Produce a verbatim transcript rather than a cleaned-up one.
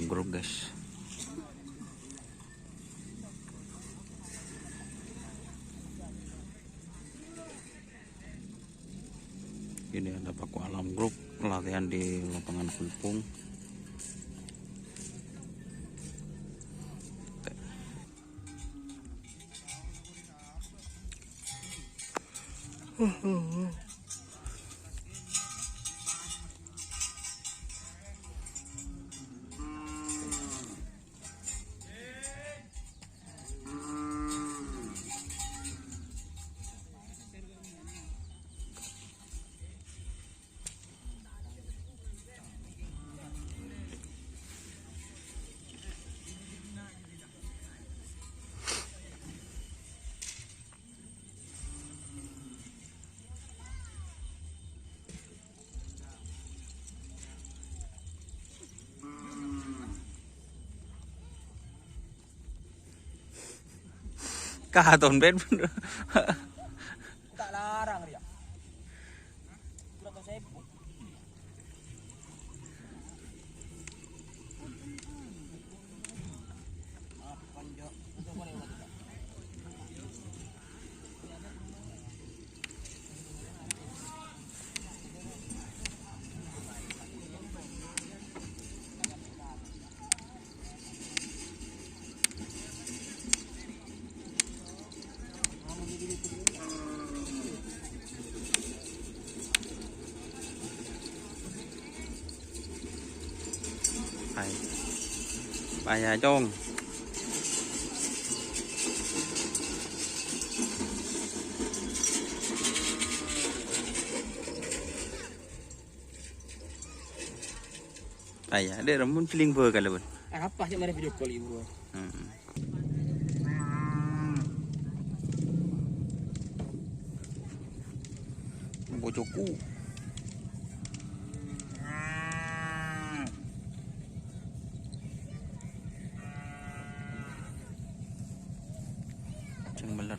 Grup, guys. Ini ada Paku Alam Group latihan di lapangan Hempung. Katon, Ben. Ta' larang, rèya. Hai. Paya, Cong. Paya, dek, ramun feeling bâ kalabân. Apa sih, mari video call ibu? Heeh. Bojoku. Ceng beler.